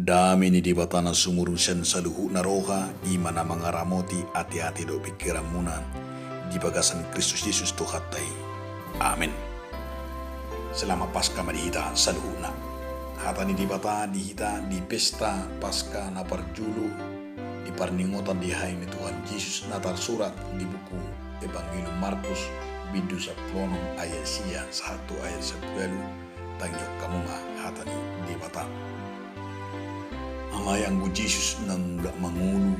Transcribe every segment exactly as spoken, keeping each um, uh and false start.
Dame ni Debata na sumurung sian saluhutna roha, i ma na mangaramoti ateate dohot pingkiranmuna di bagasan Kristus Jesus Tuhanta i. Amen. Selamat Paskah ma di hita saluhutna. Hata ni Debata di hita di pesta Paskah na parjolo, di parningotan di hahehe ni Tuhan Jesus na tarsurat di buku Evangelium Markus, bindu sampulu onom ayat sia sahat tu ayat sampulu ualu. Tangihon hamu ma hata ni Debata. Alai anggo Jesus naung mulak mangolu,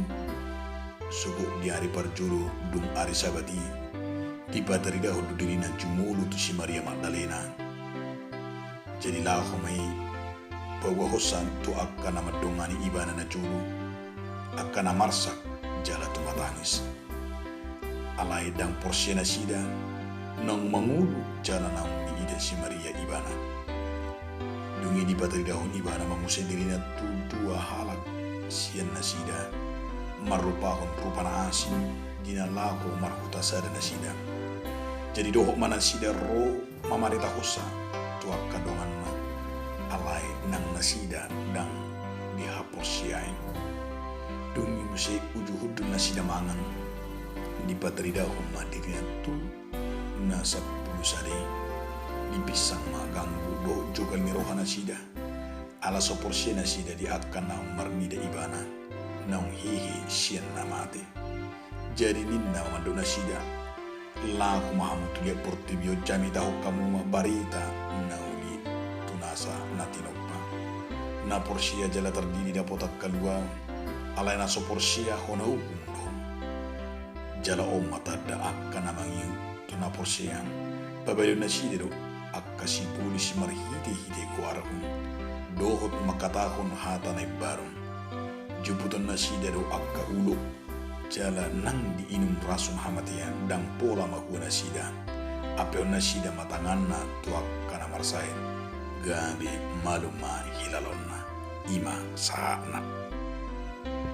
sogot di ari parjolo dung ari Sabat i, dipataridahon do dirina jumolo tu si Maria Magdalena. Jadi laho ma i pauahonsa tu angka na mandongani ibana na jolo, angka na marsak jala tumatangis. Alai ndang porsea nasida naung mangolu jala naung diida si Maria ibana. Dung i dipataridahon ibana ma muse dirina tu dua halak sian nasida, marrupahon rupa na asing, di na laho marhuta sada nasida. Jadi dohot ma nasida ro mamaritahonsa tu angka donganna, alai nang nasida ndang dihaporseai. Dung i muse uju hundul nasida mangan, dipataridahon ma dirina tu na sampulu sada i. Dipinsang ma ganggu dohot jogal ni roha nasida, ala so porsea nasida di angka naung marnida ibana, naung hehe sian na mate. Jadi ninna ma mandok nasida: Laho ma hamu tu liat portibi on, jamitahon hamu ma barita na uli tu nasa na tinompa. Na porsea jala tardidi dapotan haluaon, alai na so porsea hona uhum do. Jala on ma tanda angka na mangihut tu na porsea: Pabalihon nasida do angka sibolis marhitehite goarhu, dohot mangkatahon hata na imbaru. Jumputon nasida do angka ulok, jala nang diinum rasun hamatean, ndang pola mahua nasida. Ampehon nasida ma tanganna tu angka na marsahit, gabe malum ma hilalaonna. I ma sahatna.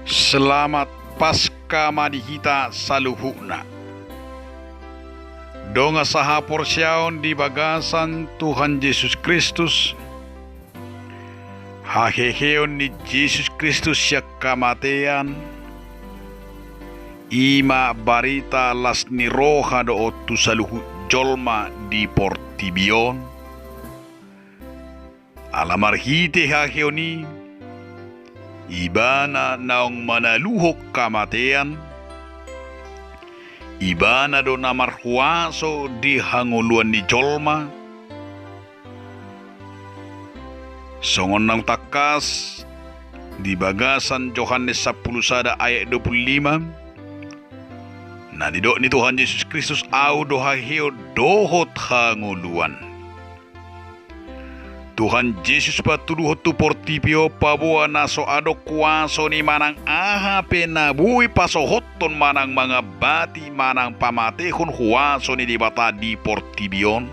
Selamat Paskah ma di hita saluhutna. Dongan sahaporseaon di bagasan Tuhan Jesus Kristus, haheheon ni Jesus Kristus sian hamatean, i ma barita las ni roha dohot tu saluhut jolma di portibi on. Ala marhite haheheon i, ibana naung manaluhon hamatean, ibana do na marhuaso di hangoluan ni jolma. Songon naung tangkas di bagasan Johannes sampulu sada ayat dua pulu lima, na didok ni Tuhan Jesus Kristus: Ahu do haheheon dohot hangoluan. Tuhan Jesus patuduhon tu portibi on paboa na so adong huaso ni manang aha pe na boi pasohothon manang mangambati manang pamatehon huaso ni Debata di portibi on,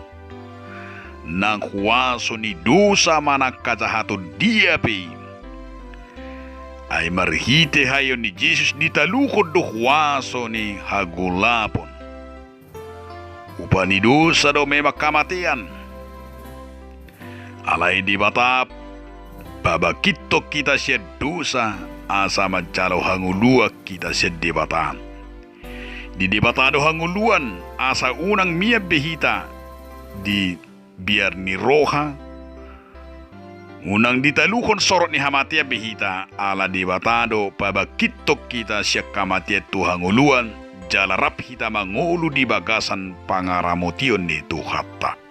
nang huaso ni dosa manang hajahaton dia pe i. Ai marhite haheheon ni Jesus ditaluhon do huaso ni hagolapon. Upa ni dosa do memang hamatean. Alai Debata pabangkithon hita sian dosa, asa manjalo hangoluan hita sian Debata. Di Debata do hangoluan, asa unang mian be hita di biar ni roha, unang ditaluhon sorot ni hamatean be hita, ala Debata do pabangkithon hita sian hamatean tu hangoluan, jala rap hita mangolu di bagasan pangaramotion ni Tuhanta.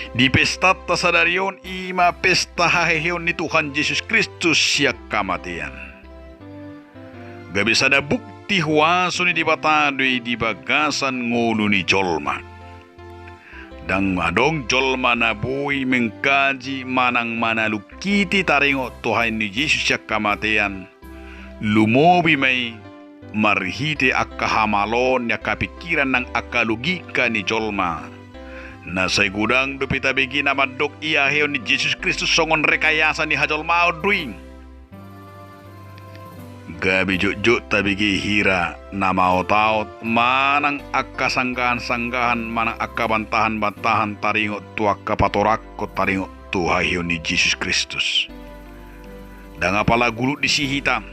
Di pestanta sadari on, i ma pesta haheheon ni Tuhan Jesus Kristus sian hamatean. Gabe sada bukti huaso ni Debata do i di bagasan ngolu ni jolma. Ndang adong jolma na boi mengkaji manang manalungkiti taringot tu haheheon ni Jesus sian hamatean, lumobi ma i marhite angka hamaloon ni angka pingkiran nang angka logika ni jolma. Na sai godang dope tabege na mandok i haheheon ni Jesus Kristus songon rekayasa ni hajolmaon do i. Gabe jotjot tabege hira na maotaot manang angka sanggahan-sanggahan manang angka bantahan-bantahan taringot tu angka patorangkon taringot tu haheheon ni Jesus Kristus. Ndang apala gulut disi hita.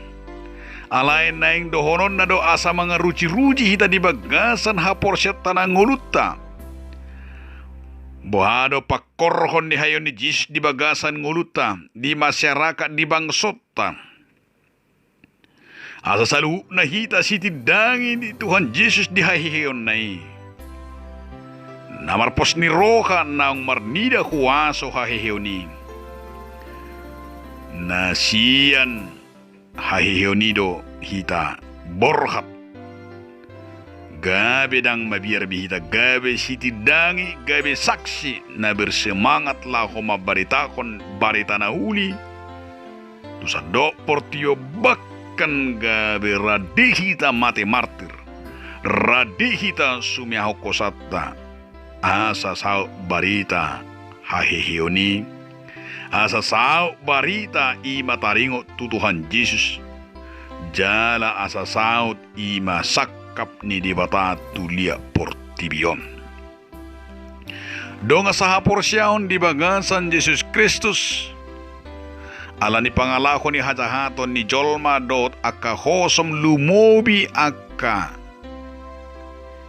Alai naeng dohononna do asa mangaruji-ruji hita di bagasan haporseaonta na ngolunta. Boha do pangkorhon ni haheheon ni Jesus di bagasan ngolunta, di masyarakat, di bangsonta. Asa saluhutna hita sitindangi ni Tuhan Jesus di haheheonna i. Na marpos ni roha naung marnida huaso haheheon i. Na sian haheheon i do hita borhat. Gabe ndang mabiar be hita, gabe sitindangi, gabe saksi na bersemangat laho mambaritahon barita na uli tu sandok portibi on, bahkan gabe rade hita mate martir, rade hita sumeahon hosanta. Asa saut barita haheheon i, asa saut barita i ma taringot tu Tuhan Jesus, jala asa saut i ma sangkap ni Debata tu liat portibi on. Dongan sahaporseaon di bagasan Jesus Kristus, ala ni pangalaho ni hajahaton ni jolma dohot angka hosom, lumobi angka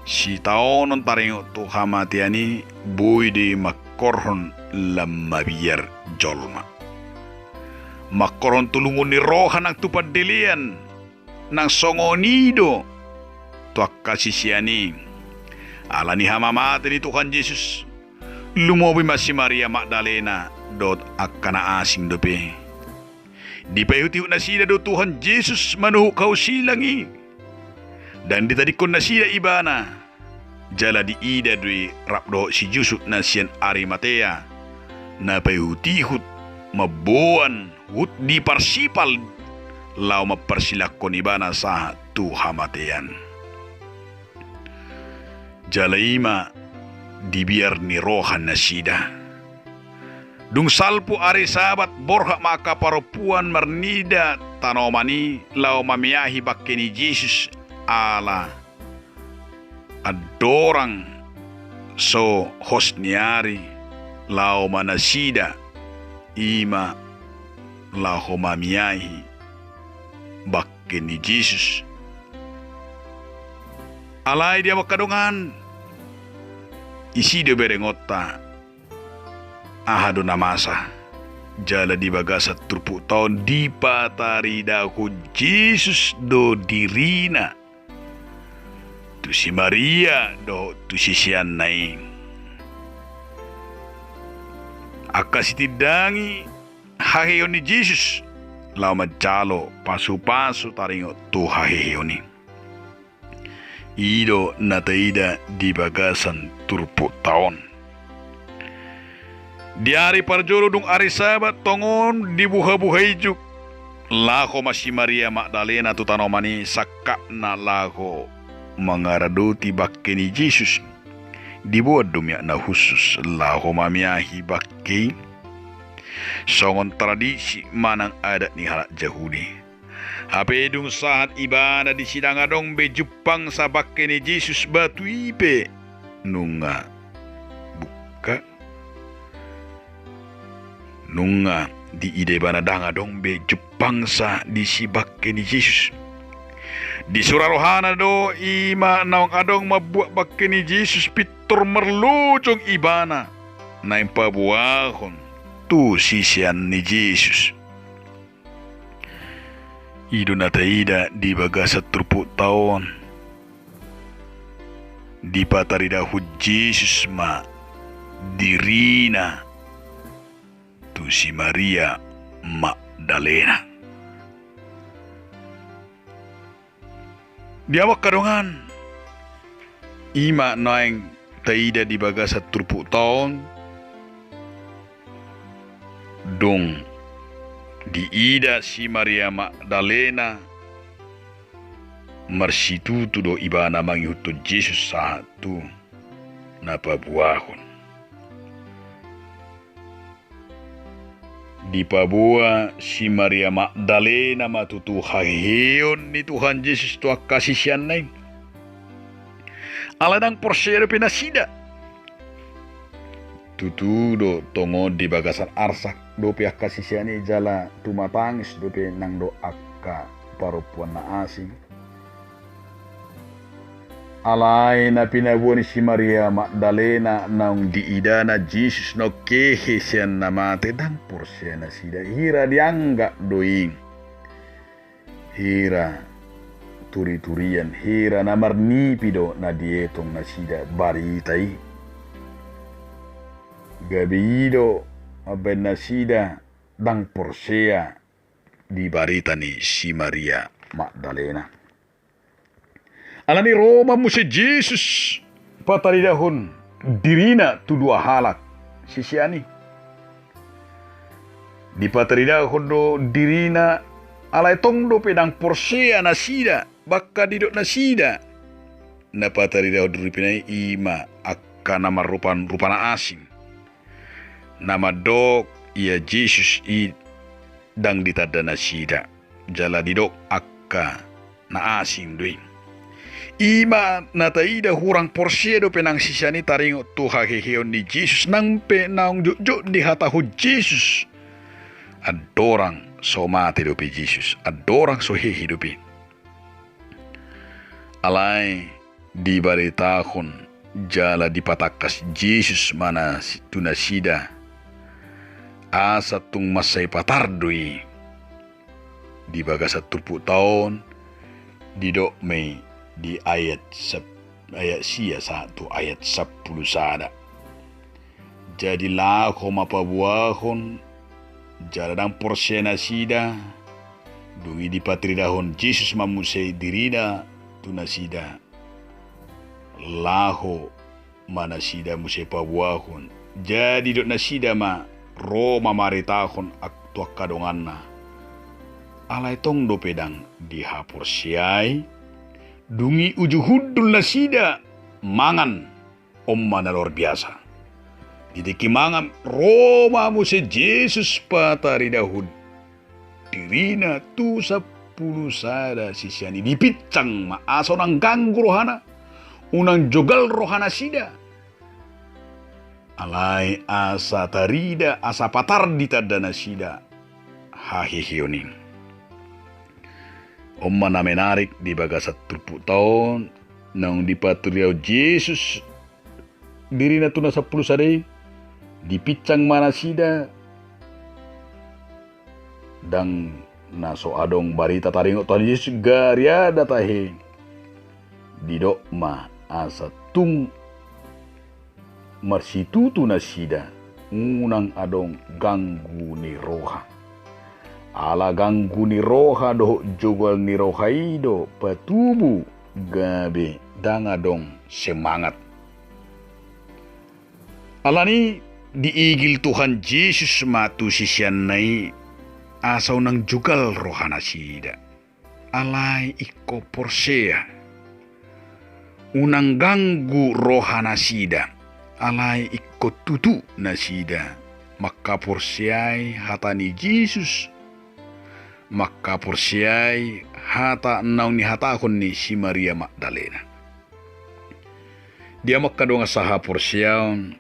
sitaonon taringot tu hamatean i, boi do i mangkorhon lam mabiar jolma. Mangkorhon tulungon ni roha nang tu pandelean. Nang songon i do tu angka sisean i. Ala ni hamamate ni Tuhan Jesus, lumobi ma si Maria Magdalena dohot angka na asing dope. Dipaihut-ihut nasida do Tuhan Jesus manuhuk hau silang i. Ndang ditadingkon nasida ibana. Jala diida do i rap dohot si Jusup na sian Arimatea, na paihut-ihut mamboan huhut di parsipal laho mamparsilangkon ibana sahat tu hamatean. Jala i ma dibiar ni roha nasida. Dung salpu ari Sabat, borhat ma angka parompuan marnida tanoman i laho mamiahi bangke ni Jesus, ala andorang so hos ni ari, laho ma nasida i ma laho mamiahi bangke ni Jesus. Alai dia ma angka dongan, ise do berengonta, aha do na masa? Jala di bagasan turpukta on dipataridahon Jesus do dirina tu si Maria dohot tu siseanna i. Angka sitindangi haheheon ni Jesus laho manjalo pasu-pasu taringot tu haheheon i. I do na taida di bagasan turpukta on. Di ari parjolo dung ari Sabat tongon dibuha-buha ijuk, laho ma si Maria Magdalena tu tanoman i sangkapna laho mangaradoti bangke ni Jesus. Diboan do miak na hushus laho mamiahi bangke i, songon tradisi manang adat ni halak Jahudi. Hape dung sahat ibana disi ndang adong be jumpangsa bangke ni Jesus, batu i pe nunga bungka. Nunga diida ibana ndang adong be jumpangsa disi bangke ni Jesus. Disura rohana do i ma naung adong mambuat bangke ni Jesus, pintor marlojong ibana naeng paboahon tu sisean ni Jesus. I do na taida di bagasan turpukta on. Dipataridahon Jesus ma dirina tu si Maria Magdalena. Dia ma angka dongan, i ma naeng taida di bagasan turpukta on. Dung diida si Maria Magdalena, marsitutu do ibana mangihuthon Jesus sahat tu na paboahon. Dipaboa si Maria Magdalena ma tutu haheheon ni Tuhan Jesus tu angka siseanna i. Ala ndang porsea dope nasida. Tutu do tongon di bagasan arsak dope angka sisean i jala tumatangis dope nang do angka parompuan na asing. Alai na pinaboa ni si Maria Magdalena naung diidana Jesus naung hehe sian na mate, ndang porsea nasida, hira dianggap do i hira turiturian, hira na marnipi do na dietong nasida barita i. Gabe i do mambaen nasida ndang porsea di barita ni si Maria Magdalena. Alani ro ma muse Jesus pataridahon dirina tu dua halak sisean i. Dipataridahon do dirina, alai tong dope ndang porsea nasida, bangka didok nasida. Na pataridahon dirina i ma angka na marrupan rupa na asing. Na mandok ia Jesus i ndang ditanda nasida, jala didok angka na asing do i. I ma na taida hurang porsea dope nang sisean i taringot tu haheheon ni Jesus, nang pe naung jotjot dihatahon Jesus. Andorang so mate dope Jesus, andorang so hehe dope. Alai dibaritahon jala dipatangkas Jesus ma na si-, tu nasida, asa tung mansai patar do i. Di bagasan turpukta on, didok ma i di ayat sep-, ayat sia sahat tu ayat sampulu sada. Jadi laho ma paboahon, jala ndang porsea nasida. Dung i dipataridahon Jesus ma muse dirina tu nasida. Laho ma nasida muse paboahon. Jadi didok nasida ma, ro mamaritahon ak-, tu angka donganna. Alai tong dope ndang dihaporseai. Dung i uju hundul nasida mangan on ma na luar biasa. Di tingki mangan ro ma muse Jesus pataridahon dirina tu sampulu sada sisean i, dipinsang ma asa unang ganggu rohana, unang jogal rohanasida. Alai asa tarida, asa patar ditanda nasida haheheon i. On ma na menarik di bagasan turpukta on, naung dipataridahon Jesus dirina tu na sampulu sada i, dipinsang ma nasida, ndang na so adong barita taringot tu Jesus, gariada tahe. Didok ma asa tung marsitutu nasida, unang adong ganggu ni roha. Ala ganggu ni roha dohot jogal ni roha i do patubu gabe ndang adong semangat. Alani diigil Tuhan Jesus ma tu siseanna i asa unang jogal rohanasida. Alai ingkon porsea. Unang ganggu rohanasida. Alai ingkon tutu nasida mangkaporseai hata ni Jesus, mangkaporseai hata naung nihatahon ni si Maria Magdalena. Dia mangkadongan sahaporseaon,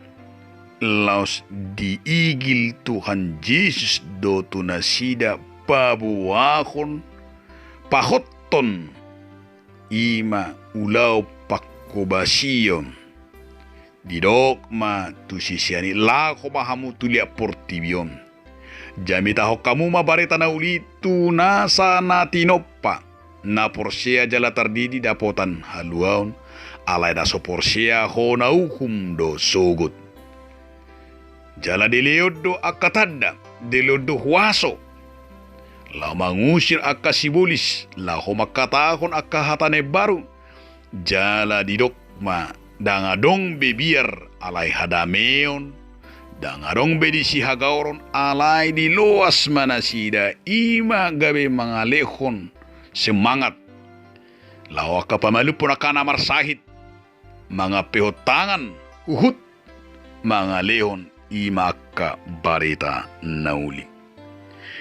laos diigil Tuhan Jesus do tu nasida paboahon, pahothon, i ma ulaon pangkobasion. Didok ma tu sisean i, laho ma hamu tu liat portibi on. Jamitahon hamu ma barita na uli tu nasa na tinompa, na porsea jala tardidi dapotan haluaon, alai na so porsea hona uhum do sogot. Jala dilehon do angka tanda, dilehon do huaso, laho mangusir angka sibolis, laho mangkatahon angka hata na imbaru, jala didok ma, ndang adong be biar alai hadameon, ndang adong be disi hagaoron alai diloas ma nasida, i ma gabe mangalehon semangat. Laho angka pamalumhon angka na marsahit, mangampehon tangan, huhut mangalehon i ma angka barita na uli.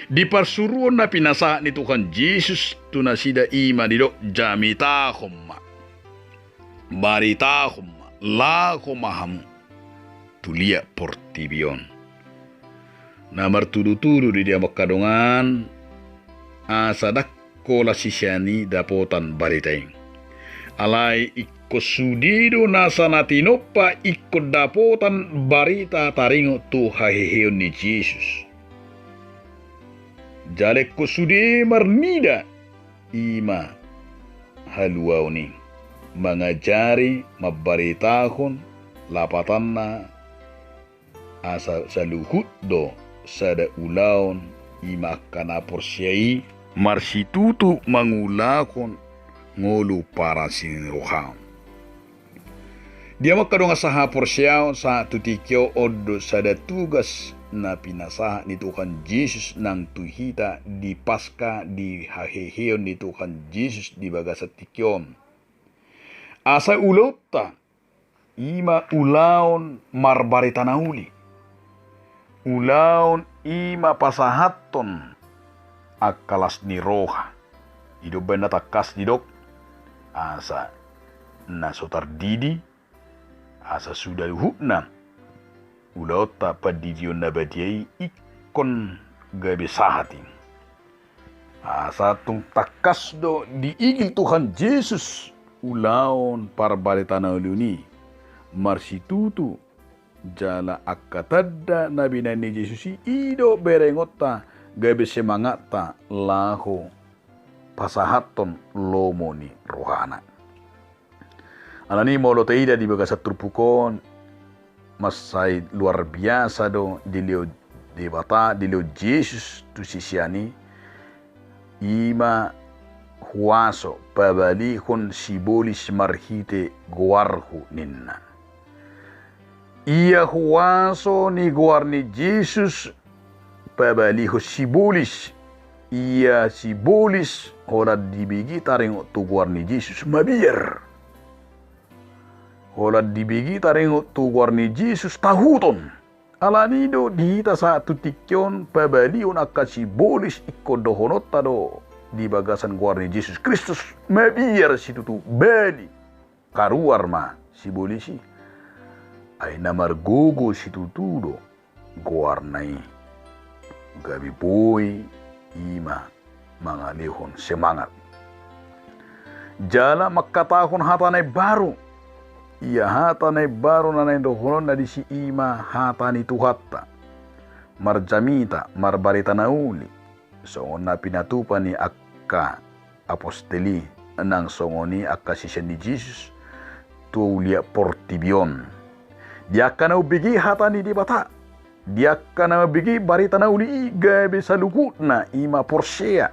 Di parsuruon na pinasahat ni Tuhan Jesus tu nasida i ma didok, jamitahon ma, baritahon ma, laho ma hamu tu liat portibi on. Na martudu-tudu do i, dia angka dongan, asa ndang holan sisean i dapotan barita i. Alai ingkon sude do nasa na tinompa ingkon dapotan barita taringot tu haheheon ni Jesus. Jala ingkon sude marnida i ma haluaon i, mangajari, mambaritahon, lapatanna asa saluhut do sada ulaon i ma angka na porsea i marsitutu mangulahon ngolu parasirohaon. Dia angka dongan sahaporseaon, sahat tu tingki on do sada tugas na pinasahat ni Tuhan Jesus nang tu hita di Paska, di haheheon ni Tuhan Jesus di bagasan tingki on. Asa ulaonta i ma ulaon marbarita na uli. Ulaon i ma pasahathon angka las ni roha. I do umbahen na tangkas didok, asa na so tardidi, asa suda luhutna ulaonta pandidion na badia i ingkon gabe sahat i. Asa tung tangkas do diigil Tuhan Jesus ulaon parbarita na uli on i marsitutu, jala angka tanda na binahen ni Jesus i, i do berengonta gabe semangatta laho pasahathon lomo ni rohana. Alani i molo taida di bagasan turpuk on, mansai luar biasa do dilehon Debata, dilehon Jesus tu sisean i, i ma huaso pabalihon sibolis marhite goarhu ninna. Ia huaso ni goar ni Jesus pabalihon sibolis. Ia sibolis holan dibege taringot tu goar ni Jesus mabiar. Holan dibege taringot tu goar ni Jesus tahuton. Alani do di hita sahat tu tingki on pabalihon angka sibolis ingkon dohononta do di bagasan goar ni Jesus Kristus mabiar situtu, bali. Karuar ma sibolis i. Ai na margogo situtu do goarna i. Gabe boi i ma mangalehon semangat. Jala mangkatahon hata na imbaru. Ia hata na imbaru na naeng dohononna disi i ma hata ni Tuhanta. Marjamita, marbarita na uli. Songon na pinatupa ni angka apostel i, nang songon i angka sisean ni Jesus tu liat portibi on. Di angka na umbege hata ni Debata, di angka na umbege barita na uli i gabe saluhutna i ma porsea.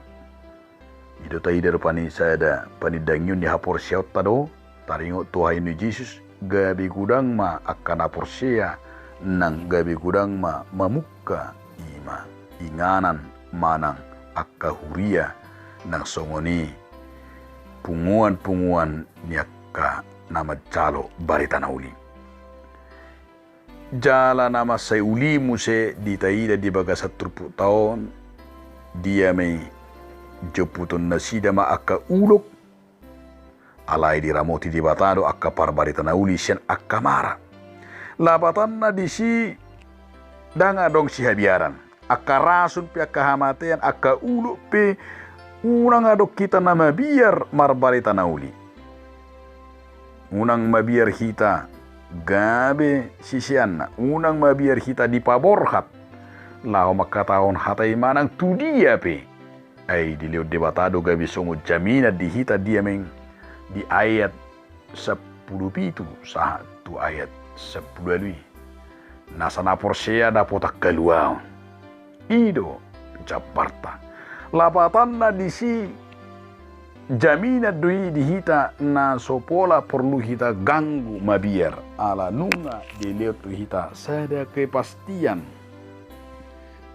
I do taida rupani sada panindangion ni haporseaonta do, taringot tu haheheon ni Jesus, gabe godang ma angka na porsea, nang gabe godang ma mamungka i ma inganan manang angka huria, nang songon i punguan-punguan ni angka na manjalo barita na uli. Jala na mansai uli muse di taida di bagasan turpukta on, dia ma i, jomputon nasida ma angka ulok, alai diramoti Debata do angka parbarita na uli sian angka mara. Lapatanna disi ndang adong sihabiaran. Angka rasun pe, angka hamatean, angka ulok pe, unang adong hita na mabiar marbarita na uli. Unang mabiar hita gabe siseanna, unang mabiar hita dipaborhat laho mangkatahon hata i manang tu dia pe. Ai dilehon Debata do gabe songon jaminan di hita, dia ma i, di ayat sampulu pitu sahat tu ayat sampulu ualu i. Nasa na porsea dapotan haluaon. I do jambarta. Lapatanna disi jaminan do i di hita na so pola porlu hita ganggu mabiar, ala nunga dilehon tu hita sada kepastian.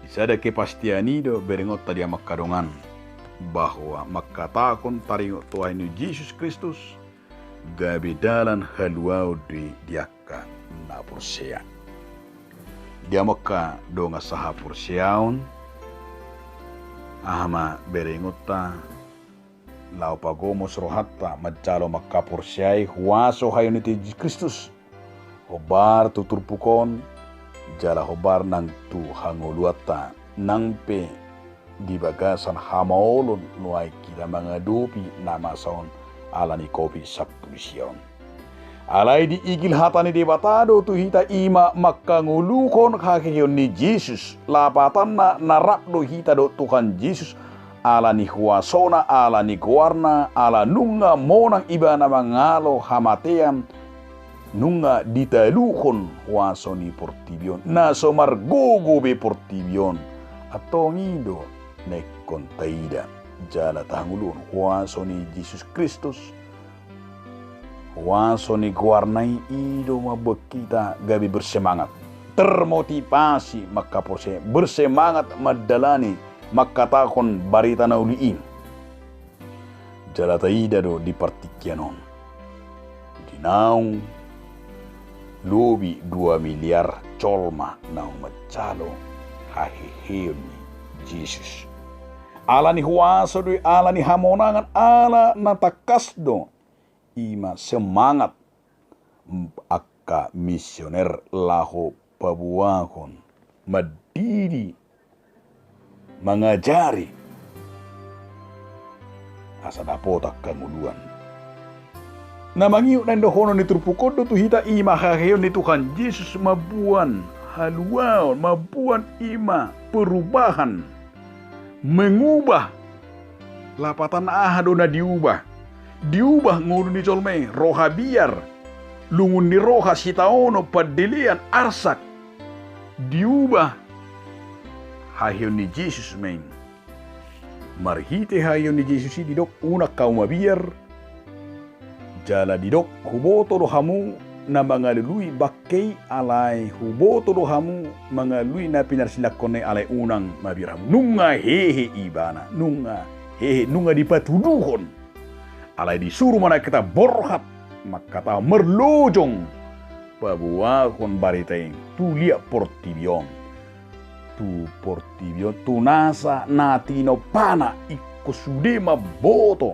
Di sada kepastian i do berengonta, dia angka dongan, bahwa mangkatahon taringot tu haheheon ni Jesus Kristus gabe dalan haluaon do i di angka na porsea. Dia angka dongan sahaporseaon, aha ma berengonta laho pagomos rohanta manjalo mangkaporseai huaso haheheon ni Tuhan Jesus Kristus? Hombar tu turpuk on, jala hombar nang tu hangoluanta, nang pe di bagasan hamaolon nuaeng hita mangadopi na masa on ala ni Covid sampulu sia on. Alai diigil hata ni Debata do tu hita, i ma manghangoluhon haheheon ni Jesus, lapatanna na rap do hita dohot Tuhan Jesus, ala ni huasona, ala ni goarna, ala nunga monang ibana mangalo hamatean, nunga ditaluhon huaso ni portibi on, na so margogo be portibi on. Antong i do na ingkon taida jala tahangoluhon, huaso ni Jesus Kristus, huaso ni goarna i, i do mambuat hita gabe bersemangat, termotivasi mangkaporseai, bersemangat mandalani, mangkatahon barita na uli i. Jala taida do di partingkian on, di naung lobi dua miliar jolma naung manjalo haheheon ni Jesus. Ala ni huaso do i, ala ni hamonangan, ala na tangkas do, i ma semangat angka misioner laho paboahon, mandidi, mangajari, asa dapotan hangoluan. Na mangihut na indohonon ni turpuk on do tu hita, i ma haheheon ni Tuhan Jesus mamboan haluaon, mamboan i ma perubahan, mengubah. Lapatanna aha do na diubah? Diubah ngolu ni jolma i, roha biar, lungun ni roha, sitaonon, pandelean, arsak. Diubah haheheon ni Jesus ma i. Marhite haheheon ni Jesus i didok, unang hamu mabiar. Jala didok, huboto do hamu na mangalului bangke i, alai huboto do hamu mangalului na pinarsilangkonna i, alai unang mabiar hamu. Nunga hehe ibana, nunga hehe, nunga dipatuduhon. Alai disuru ma nang hita borhat, mangkatahon marlojong paboahon barita i tu liat portibi on. Tu portibi on, tu nasa na tinompana, ingkon sude mamboto.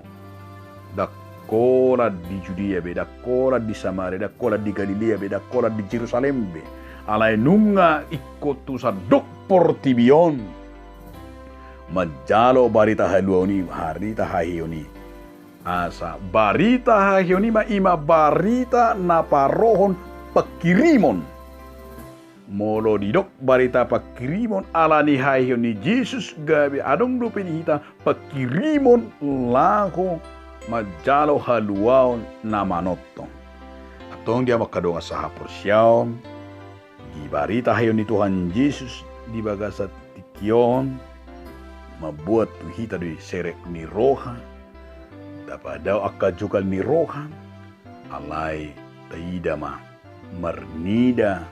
Ndang holan di Judea be, ndang holan di Samaria, ndang holan di Galilea be, ndang holan di Jerusalem be. Alai nunga ingkon tu sandok portibi on manjalo barita haluaon i, barita haheheon i. Asa barita haheheon i ma, i ma barita na parohon pangkirimon. Molo didok barita pangkirimon ala ni haheheon ni Jesus, gabe adong dope di hita pangkirimon laho manjalo haluaon na manongtong. Antong di hamu angka dongan sahaporseaon, di barita haheheon ni Tuhan Jesus di bagasan tingki on, mamboan tu hita do i serep ni roha, tapadaon angka jogal ni roha, alai taida ma marnida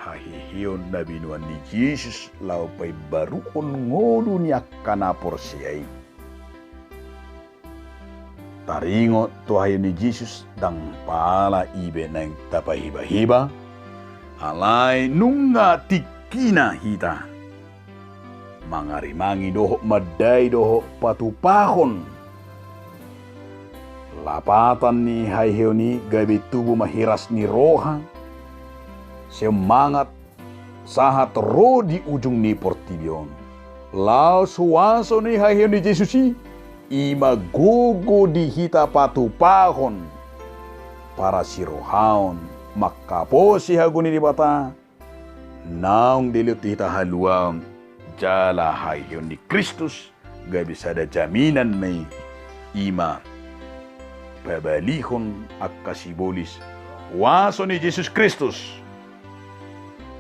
haheheon na binoan ni Jesus laho paimbaruhon ngolu ni angka na porsea i. Taringot tu haheheon ni Jesus, ndang pala i be naeng tapahebaheba, alai nunga tingkina hita mangarimangi dohot mandai dohot patupahon lapatan ni haheheon i, gabe tubu ma hiras ni roha, semangat, sahat ro di ujung ni portibi on. Laos huaso ni haheheon ni Jesus i, i ma gogo di hita patupahon parasirohaon, manghaposi hagogoon ni Debata, naung dilehon tu hita haluaon jala haheheon ni Kristus, gabe sada jaminan ma i, i ma pabalihon angka sibolis. Huaso ni Jesus Kristus,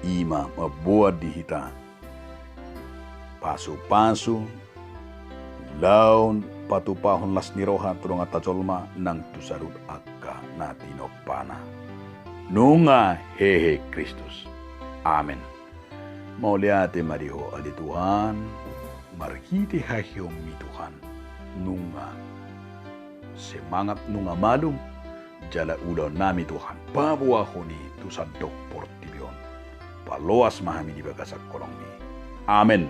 i ma mamboan di hita pasupasu, ulaon patupahon las ni roha tu donganta jolma nang tu saluhut angka na tinompana. Nunga hehe Kristus. Amen. Mauliate ma di Ho ale Tuhan, marhite haheheonMi Tuhan, nunga semangat, nunga malum, jala ulaonnami Tuhan paboahon i tu sandok portibi on. Paloas ma hami di bagasan holongMi. Amen.